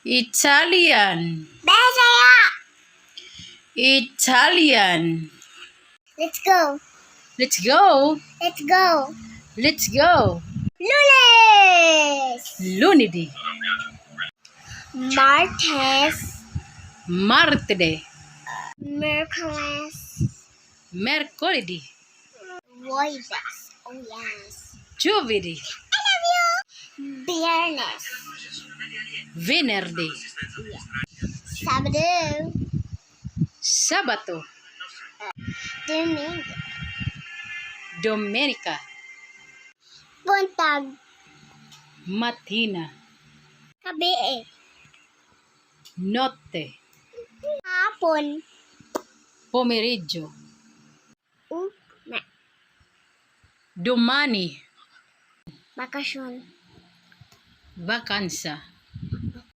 Italian. Bisaya. Italian. Let's go. Let's go. Let's go. Let's go. Lunes. Lunedì. Martes. Martedì. Miyerkules. Mercoledì. Huwebes. Oh yes. Giovedì. I love you. Biyernes. Venerdì. Sabado. Sabato. Domingo. Domenica. Buntag. Mattina. Gabii. Notte. Hapon. Pomeriggio. Ugma. Domani. Bakasyon. Vacanza.